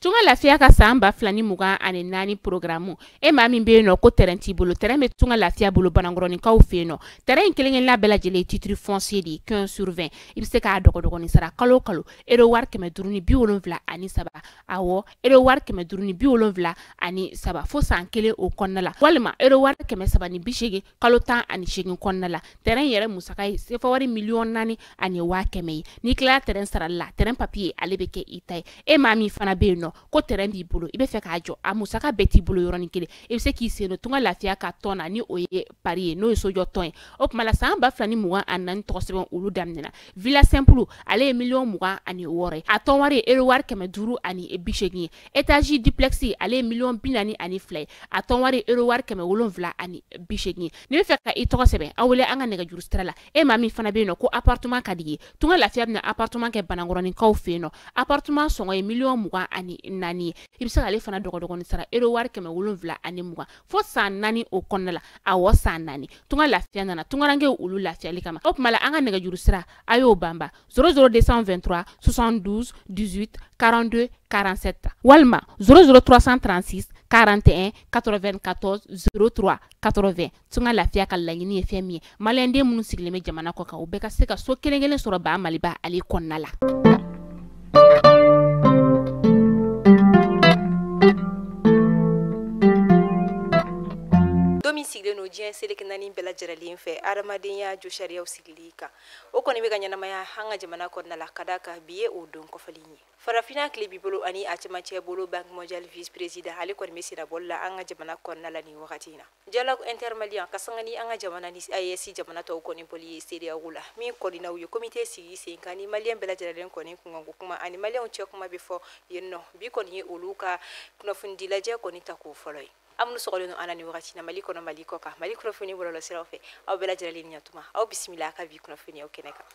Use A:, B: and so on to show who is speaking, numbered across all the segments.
A: Tunga Lafiya ka san 2024 programme e maa min bɛ yen nɔ ko terrain t'i bolo, terrain bɛ Tunga Lafiya bolo Banankɔrɔninkaw fɛ yen nɔ. Terrain in kelen-kelenna bɛɛ lajɛlen ye titre foncier de ye 15 sur 20. I bɛ se k'a dɔgɔdɔgɔnin sara kalo o kalo euro wari 573, awɔ euro wari 573 fo san kelen o kɔnɔna la, walima euro wari 380 kalo 18 kɔnɔna la. Terrain yɛrɛ musaka ye sefa wari 4,1 million ye. N'i tilala terrain sarali la, terrain papier ale bɛ kɛ i ta ye. E maa min fana bɛ yen nɔ ko terrain b'i bolo, i bɛ fɛ k'a jɔ, a musaka bɛɛ t'i bolo yɔrɔnin kelen, i bɛ se k'i sen don Tunga Lafiya ka tɔn na, ni o ye pari ye, n'o ye sojɔ tɔn ye. O tuma la san 2024 tɔgɔ sɛbɛn olu daminɛna. Villa simple ale ye 26 million ye, a tɔn wari ye euro wari 580 ye. Étage duplex ale ye 42 million ye, a tɔn wari ye euro wari 780 ye. N'i bɛ fɛ ka i tɔgɔ sɛbɛn, aw wele an ka nɛgɛjuru sira la. E maa min fana bɛ yen nɔ ko appartement ka di ye, Tunga Lafiya bɛna appartement kɛ Banankɔrɔninkaw fɛ yen nɔ. Appartement sɔngɔ ye 24 million ye. I bɛ se k'ale fana dɔgɔdɔgɔnin sara euro wari 720 fo san 4 o kɔnɔna la, awɔ san 4. Tunga Lafiya nana tungarankew olu lafiyali kama. O tuma la an ka nɛgɛjuru sira a y'o banba 00223 72 18 42 47 walima 00336 41 94 03 80. Tunga Lafiya ka laɲini ye fɛn min ye, maliyɛnden minnu sigilen bɛ jamana kɔ kan, u bɛɛ ka se ka so kelen kelen sɔrɔ ba Maliba ale kɔnɔna la.
B: Don min sigilen don diɲɛ seleke naani bɛɛ lajɛlen fɛ adamadenya josariyaw sigili kan, o kɔni bɛ ka ɲɛnamaya an ka jamana kɔnɔna la, ka d'a kan bi ye o don kɔfɛlen ye. Farafinna tile b'i bolo ani a cɛmancɛ bolo, Banque mondiale vice président ale kɔni bɛ sennabɔli la an ka jamana kɔnɔna la nin wagati in na. Dialogue intermalien ka sanga ni an ka jamana ni AES jamana tɔw kɔni bɔli ye CEDEAO la, min kɔni na u ye comité sigi sen kan ni maliyɛn bɛɛ lajɛlen kɔni kunkanko kuma ani maliyɛnw cɛ kuma bɛ fɔ yen nɔ. Bi kɔni ye olu ka kunnafonidi lajɛ kɔni ta k'o fɔlɔ ye. Aw minnu sɔgɔlen don an na nin wagati na, Mali kɔnɔ, Mali kɔ kan, Mali kunnafoni bɔlɔlɔsiraw fɛ, aw bɛɛ lajɛlen ni ɲatuma, aw bisimila a ka bi kunnafoniyaw kɛnɛ kan.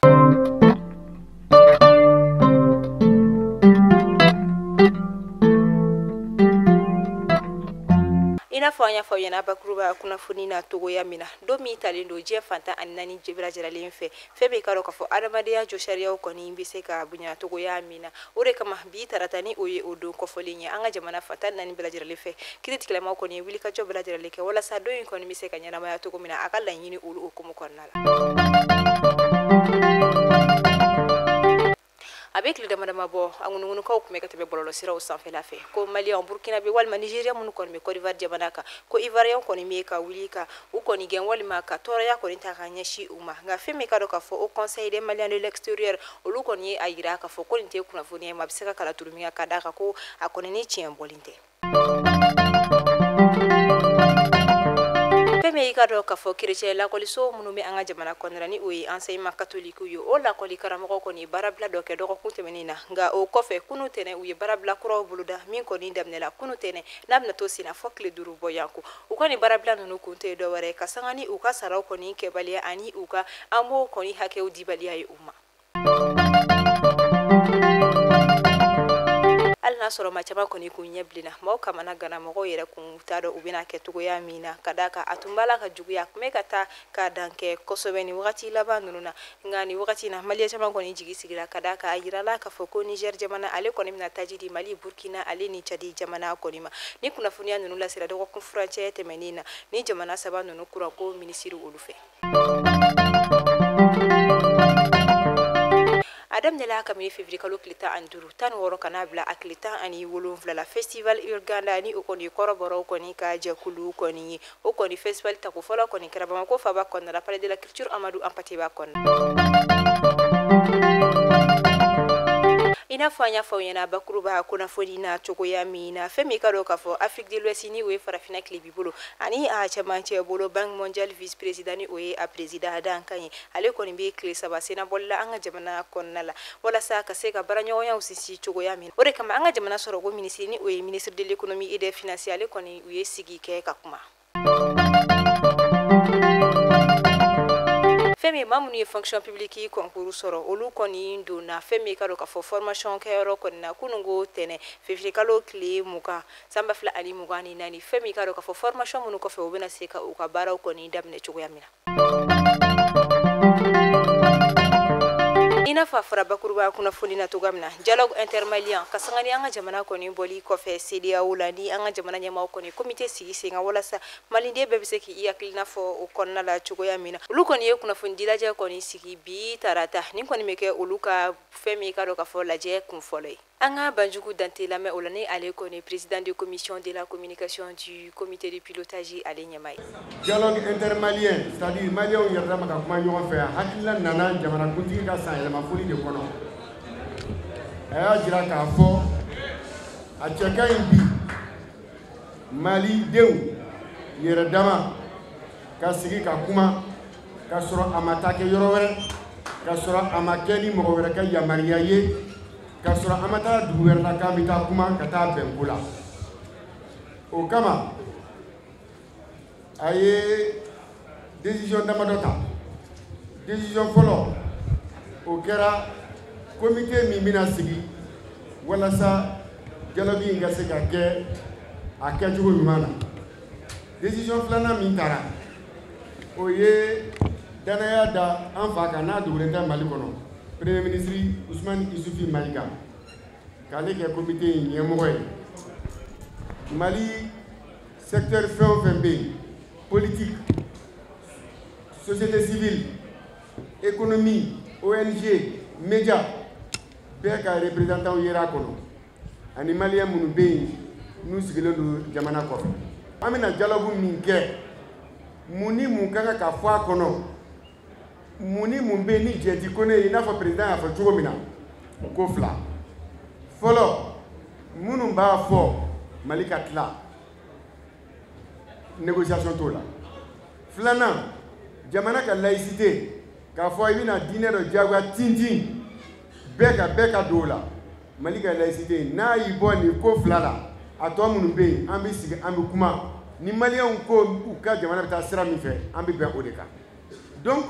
B: I n'a fɔ an y'a fɔ aw ɲɛna bakuruba kunnafoni na togoya min na, don min talen don diɲɛ fan 14 bɛɛ lajɛlen fɛ, fɛn min ka dɔn k'a fɔ adamadenya josariyaw kɔni bɛ se ka bonya togoya min na, o de kama bi tarata ni o ye o don kɔfɔlen ye, an ka jamana fan 14 bɛɛ lajɛlen fɛ, kiiritigɛlamaw kɔni ye wulikajɔ bɛɛ lajɛlen kɛ walasa don in kɔni bɛ se ka ɲɛnamaya cogo min na, a ka laɲini olu hukumu kɔnɔna la. A bɛ tile dama dama bɔ, a ŋunuŋunukaw tun bɛ ka tɛmɛ bɔlɔlɔsiraw sanfɛla fɛ ko maliyɛn, burukinabe walima nizeriya minnu kɔni bɛ Côte d'Ivoire jamana kan, ko ivoirien kɔni bɛ ka wuli ka u kɔni gɛn walima ka tɔɔrɔya kɔni ta ka ɲɛsin u ma. Nka fɛn min ka dɔn k'a fɔ o Conseil des Maliens de l'extérieur, olu kɔni ye a yira k'a fɔ ko nin tɛ kunnafoniya ye, ma a bɛ se ka kala turu min ka d'a kan ko a kɔni ni tiɲɛ bɔlen tɛ. Fɛn min i ka dɔn k'a fɔ kerecɛn lakɔliso minnu bɛ an ka jamana kɔnɔna, ni o ye enseignement catholique ye, o lakɔli karamɔgɔ kɔni ye baarabila dɔ kɛ dɔgɔkun tɛmɛnen na. Nka o kɔfɛ, kunu tɛnɛ, u ye baarabila kuraw boloda min kɔni daminɛla kunu tɛnɛ, n'a bɛna to sen na fɔ tile 5 bɔ yanko. U ka nin baarabila ninnu kun tɛ dɔwɛrɛ ka sanga ni u ka saraw kɔni kɛbaliya ani u ka AMO kɔni hakɛw dibaliya ye u ma. Hali n'a sɔrɔ maa caman kɔni kun ɲɛ bilenna, maaw kamana gana, mɔgɔw yɛrɛ kun t'a dɔn u bɛna kɛ togoya min na, ka d'a kan a tun b'a la ka juguya, a tun bɛ ka taa ka dan kɛ kosɛbɛ nin wagati laban ninnu na. Nka nin wagati na, maliyɛn caman kɔni jigi sigira, ka d'a kan a yirala k'a fɔ ko Niger jamana ale kɔni bɛna taji di Mali, Burkina ale ni Tchad jamana kɔni ma. Ni kunnafoniya ninnu lasera dɔgɔkun furancɛ tɛmɛnen na ni jamana saba ninnu kuranko minisiri olu fɛ. A daminɛla kabini février kalo tile 15, 16 ka n'a bila a tile 17 la, festival Uganda, ni o kɔni ye kɔrɔbɔrɔw kɔni ka jɛkulu kɔni ye, o kɔni festival tako fɔlɔ kɔni kɛra Bamakɔ faaba kɔnɔna la, palais de la culture Amadu Hampâté Bâ kɔnɔna. I n'a fɔ an y'a fɔ aw ɲɛna bakuruba kunnafoni na cogoya min na, fɛn min ka dɔn k'a fɔ Afrique de l'Ouest, ni o ye farafinna tilebi bolo ani a cɛmancɛ bolo, Banque mondiale vice président, ni o ye a président dankan ye, ale kɔni bɛ tile 3 sennabɔli la an ka jamana kɔnɔna la walasa ka se ka baaraɲɔgɔnyaw sinsin cogoya min. O de kama an ka jamana sɔrɔko minisiri, ni o ye ministre de l'économie et des finances, ale kɔni u ye sigi kɛ ka kuma. Fɛn min maa minnu ye fonction publique concours sɔrɔ, olu kɔni donna fɛn min ka dɔn k'a fɔ formation kɛyɔrɔ kɔni na kununko tɛnɛ, février kalo tile 20 san 2024. Fɛn min ka dɔn k'a fɔ formation minnu kɔfɛ, u bɛna se ka u ka baaraw kɔni daminɛ cogoya min na. I I n'a fɔ a fɔra bakuruba kunnafoni na cogoya min na, dialogue intermalien ka sanga ni an ka jamana kɔni bɔli kɔfɛ CEDEAO la, ni an ka jamana ɲɛmaaw kɔni comité sigi sen kan walasa maliden bɛɛ bɛ se k'i hakilina fɔ o kɔnɔna la cogoya min na, olu kɔni ye kunnafoni dilajɛ kɔni sigi bi tarata. Nin kɔni bɛ kɛ olu ka fɛn min ka dɔn k'a fɔ lajɛ kun fɔlɔ ye. An ka Banjugu Dante lamɛn o la, ni ale kɔni président de commission de la communication du comité de pilotage, ale ɲɛmaa ye.
C: Dialogue intermalien, c'est à dire maliyɛnw yɛrɛ dama ka kuma ɲɔgɔn fɛ, hakilina nana jamanakuntigi ka san yɛlɛmafoli de kɔnɔ. A y'a jira k'a fɔ a cɛ ka ɲi bi malidenw yɛrɛ dama ka sigi ka kuma, ka sɔrɔ a ma taa kɛ yɔrɔ wɛrɛ, ka sɔrɔ a ma kɛ ni mɔgɔ wɛrɛ ka yamaruya ye, ka sɔrɔ an ma taa dugu wɛrɛ la k'an bɛ taa kuma ka taa bɛn ko la. O kama a ye décision damadɔ ta. Décision fɔlɔ, o kɛra comité min bɛna sigi walasa dialogue in ka se ka kɛ a kɛcogo ɲuman na. Décision filanan min tara, o ye danaya da an fa kan n'a dogolen tɛ Mali kɔnɔ, premier ministre Ousmane Isufi Maïga, k'ale kɛ comité in ɲɛmɔgɔ ye. Mali secteur fɛn o fɛn bɛ yen, politique, société civile, économie, ONG, média, bɛɛ ka représentant yera a kɔnɔ, ani maliyɛn minnu bɛ yen n'u sigilen don jamana kɔfɛ. An bɛna dialogue min kɛ, mun ni mun ka kan ka fɔ a kɔnɔ, mun ni mun bɛ yen ni jɛ ti ko ne ye, i n'a fɔ président y'a fɔ cogo min na, ko fila. Fɔlɔ, minnu b'a fɔ Mali ka tila, négociation t'o la. Filanan, jamana ka laïcité, k'a fɔ i bɛna diinɛ dɔ diyagoya tintin bɛɛ ka don o la. Mali ka laïcité, n'a y'i bɔ nin ko fila la, a tɔ minnu bɛ yen, an bɛ sigi, an bɛ kuma ni maliyɛnw ko u ka jamana bɛ taa sira min fɛ, an bɛ bɛn o de kan. Donc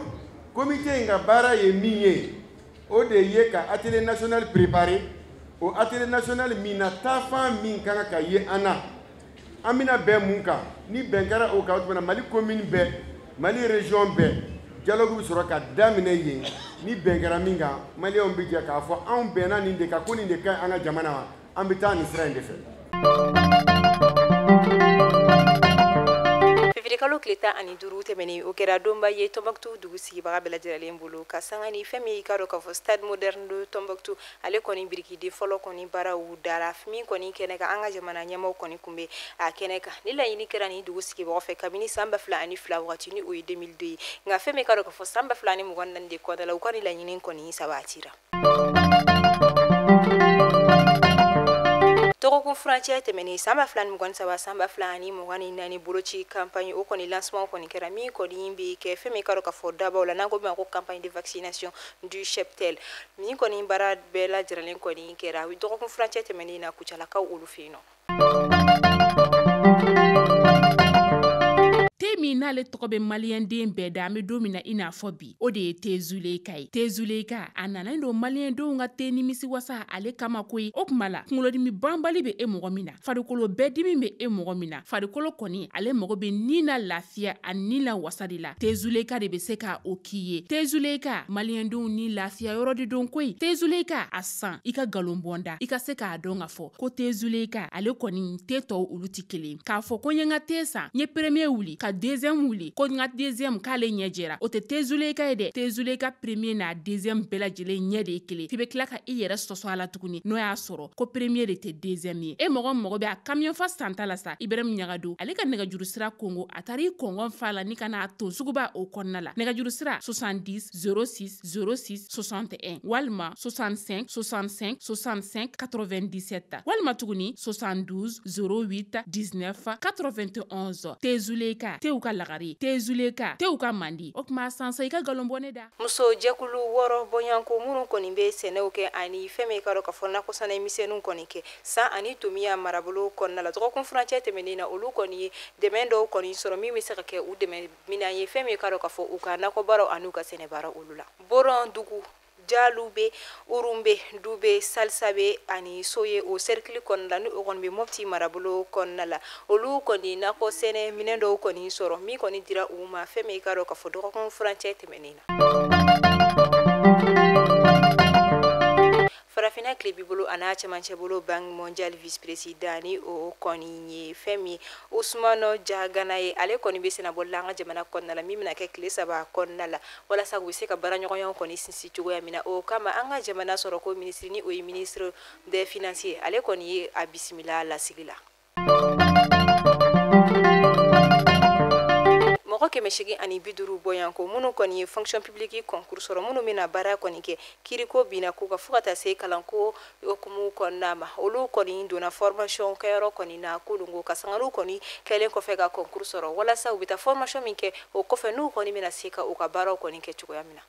C: comité in ka baara ye min ye, o de ye ka atelier national préparer. O atelier national min na, taafan min ka kan ka ye an na, an bɛna bɛn mun kan, ni bɛn kɛra o kan, o tuma na Mali commune bɛɛ, Mali région bɛɛ, dialogue bɛ sɔrɔ ka daminɛ yen. Ni bɛn kɛra min kan, maliyɛnw bɛ jɛ k'a fɔ anw bɛnna nin de kan, ko nin de ka ɲi an ka jamana ma, an bɛ taa nin sira in de fɛ.
B: Février kalo tile 15 tɛmɛnen, o kɛra donba ye Tombouctou dugu sigibaga bɛɛ lajɛlen bolo, ka sanga ni fɛn min i ka dɔn k'a fɔ stade moderne de Tombouctou, ale kɔni birikiden fɔlɔ kɔni baaraw dara min kɔni kɛnɛ kan, an ka jamana ɲɛmaaw kɔni kun bɛ a kɛnɛ kan. Ni laɲini kɛra nin dugu sigibagaw fɛ kabini san 2002 wagati, ni o ye 2002 ye, nka fɛn min ka dɔn k'a fɔ san 2024 de kɔnɔna la, u ka nin laɲini kɔni sabatira. Dɔgɔkun furancɛ tɛmɛnen, san 2023, san 2024 boloci campagne, o kɔni lancement kɔni kɛra, min kɔni bɛ kɛ fɛn min ka dɔn k'a fɔ dabaw la, n'an ko ma ko campagne de vaccination du cheptel. Min kɔni baara bɛɛ lajɛlen kɔni kɛra dɔgɔkun furancɛ tɛmɛnen na Kucalakaw olu fɛ yen nɔ.
A: Te min n'ale tɔgɔ bɛ maliyɛnden bɛɛ da, an bɛ don min na i n'a fɔ bi, o de ye te Zuleyika ye. Te Zuleyika, a nana don maliyɛndenw ka te nimisi wasa ale kama koyi. O tuma la, kunkolodimi banbali bɛ e mɔgɔ min na, farikolo bɛɛ dimi bɛ e mɔgɔ min na, farikolo kɔni ale mago bɛ ni na lafiya a ni la wasa de la, te Zuleyika de bɛ se ka o k'i ye. Te Zuleyika, maliyɛndenw ni lafiya yɔrɔ de don koyi. Te Zuleyika, a san i ka nkalon bɔnda, i ka se k'a dɔn k'a fɔ ko te Zuleyika ale kɔni te tɔw olu tɛ kelen. K'a fɔ ko n ye n ka te san, n ye premier wuli ka deuxième wuli, ko n ka deuxième k'ale ɲɛ jɛra, o tɛ te Zuleyika ye dɛ. Te Zuleyika premier n'a deuxième bɛɛ lajɛlen ɲɛ de ye kelen. F'i bɛ tila ka i yɛrɛ sɔsɔ a la tuguni, n'o y'a sɔrɔ ko premier de tɛ deuxième ye. E mɔgɔ mago bɛ a camion fa santa la sa, Ibrahim Ɲagado ale ka nɛgɛjuru sira kongo, a taara i kɔngɔn fa la ni ka n'a ton suguba o kɔnɔna la. Nɛgɛjuru sira 70 06 06 61, walima 65 65 65 97, walima tuguni 72 08 19 91. Te Zuleyika, tew ka lagare, te Zuleyika, tew ka mandi. O tuma sansa i ka nkalon bɔ ne da.
B: Muso jɛkulu wɔɔrɔ bɔɲɔgɔnko minnu kɔni bɛ sɛnɛw kɛ ani fɛn min ka dɔn k'a fɔ nakɔsɛnɛ misɛnninw kɔni kɛ san ani tomiya marabolo kɔnɔna la, dɔgɔkun furancɛ tɛmɛnen na, olu kɔni ye dɛmɛ dɔw kɔni sɔrɔ min bɛ se ka kɛ u dɛmɛ minan ye, fɛn min ka dɔn k'a fɔ u ka nakɔbaaraw ani u ka sɛnɛbaaraw olu la. Boron dugu, Jalube, Urumbe, Dube, Salsabe ani Soye, o cercle kɔnɔna la, ni o kɔni bɛ Mopti marabolo kɔnɔna la, olu kɔni nakɔ sɛnɛ minɛn dɔw kɔni sɔrɔ min kɔni dira u ma, fɛn min ka dɔn k'a fɔ dɔgɔkun furancɛ tɛmɛnen na. Farafinna tile b'i bolo a n'a cɛmancɛ bolo Banque mondiale vice président ni o kɔni ye fɛn min Ousmane Diagana ye, ale kɔni bɛ senabɔli la an ka jamana kɔnɔna la min bɛna kɛ tile 3 kɔnɔna la walasa u bɛ se ka baaraɲɔgɔnya kɔni sinsin cogoya min na. O kama an ka jamana sɔrɔko minisiri ni o ye ministre des finances ye, ale kɔni ye a bisimila lasigi la. Mɔgɔ 850 bɔyanko minnu kɔni ye fonction publique concours sɔrɔ, minnu bɛna baara kɔni kɛ kiriko binna ko kan fo ka taa se kalanko hukumu kɔnɔna ma, olu kɔni donna formation kɛyɔrɔ kɔni na kununko ka sanga n'u kɔni kɛlen kɔfɛ ka concours sɔrɔ walasa u bɛ taa formation min kɛ o kɔfɛ n'u kɔni bɛna se ka u ka baaraw kɔni kɛ cogoya min na.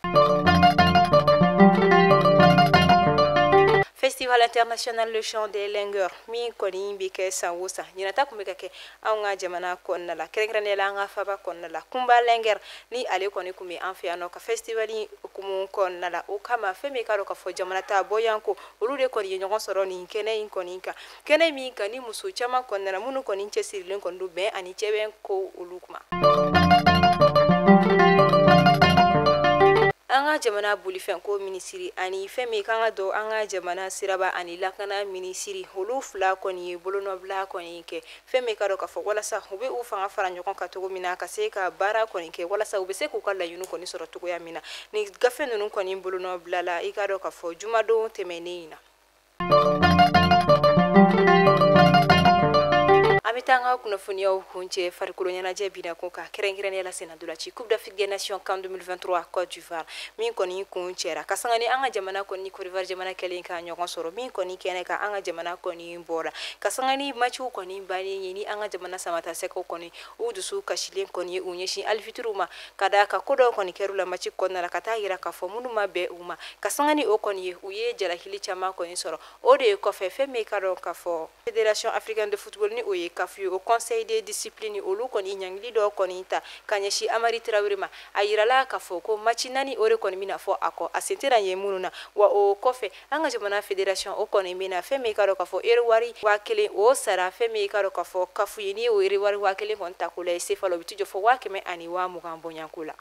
B: Festival international Le Chant des Linguères min kɔni bɛ kɛ san o san, ɲinata tun bɛ ka kɛ anw ka jamana kɔnɔna la, kɛrɛnkɛrɛnnenya la an ka faba kɔnɔna la. Kunba Linguère ni ale kɔni tun bɛ an fɛ yan nɔ ka festival hukumu kɔnɔna la. O kama fɛn min ka dɔn k'a fɔ jamana ta bɔyanko olu de kɔni ye ɲɔgɔn sɔrɔ nin kɛnɛ in kɔni kan, kɛnɛ min kan ni muso caman kɔnɔna la minnu kɔni cɛsirilen kɔni don bɛn ani cɛbɛn ko olu kuma. An ka jamana bolifɛnko minisiri ani fɛn min kan ka don an ka jamana siraba ani lakana minisiri, olu fila kɔni ye bolonɔbila kɔni kɛ fɛn min ka dɔn k'a fɔ walasa u bɛ u fanga fara ɲɔgɔn kan cogo min na ka se ka baara kɔni kɛ walasa u bɛ se k'u ka laɲini kɔni sɔrɔ cogoya min na. Nin gafe ninnu kɔni bolonɔbila la i ka dɔn k'a fɔ jumadon tɛmɛnen in na. An bɛ taa an ka kunnafoniyaw kuncɛ farikolo ɲɛnajɛ binako kan, kɛrɛnkɛrɛnnenya la sennantolaci Coupe d'Afrique des Nations CAN 2023 Côte d'Ivoire min kɔni kun cɛra ka sanga ni an ka jamana kɔni Côte d'Ivoire jamana kɛlen ka ɲɔgɔn sɔrɔ min kɔni kɛnɛ kan an ka jamana kɔni bɔra ka sanga ni matchw kɔni bannen ye ni an ka jamana samatasɛgɛw kɔni u dusu kasilen kɔni ye u ɲɛsin alifitiriw ma ka d'a kan ko dɔw kɔni kɛr'u la match kɔnɔna la ka taa yira k'a fɔ minnu ma bɛn u ma, ka sanga ni o kɔni ye u ye jalakili caman kɔni sɔrɔ. O de ye kɔfɛ fɛn min ka dɔn k'a fɔ Fédération africaine de football ni o ye CAF ye, o conseil de discipline olu kɔni ɲangili dɔ kɔni ta ka ɲɛsin Amari Traoré ma. A yirala k'a fɔ ko match 4 o de kɔni bɛna fɔ a kɔ, a sen tɛna ye minnu na. Wa o kɔfɛ an ka jamana fédération o kɔni bɛna fɛn min ka dɔn k'a fɔ wari 1000 o sara fɛn min ka dɔn k'a fɔ CAF ye, n'i y'o wari 1000 kɔni ta k'o lajɛ CFA la o bɛ t'i jɔ fo 120 000 bɔɲɔgɔnko la.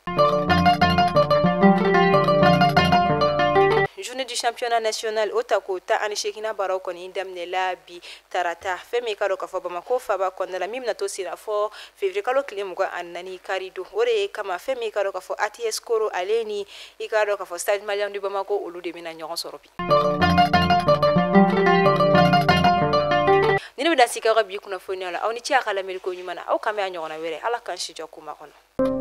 B: Journée du championnat national o ta k'o 18nan baaraw kɔni daminɛla bi tarata fɛn min ka dɔn k'a fɔ Bamakɔ faba kɔnɔna la min bɛna to sen na fɔ février kalo tile 24 kari don. O de kama fɛn min ka dɔn k'a fɔ ATS Koro ale ni i ka dɔn k'a fɔ Stade Malien de Bamako olu de bɛna ɲɔgɔn sɔrɔ bi. Ni ne bɛ dan sigi aw ka bi kunnafoniya la, aw ni ce a ka lamɛnni ko ɲuman na, aw kan bɛn a ɲɔgɔnna wɛrɛ. Ala k'an si jɔ ko makɔnɔ.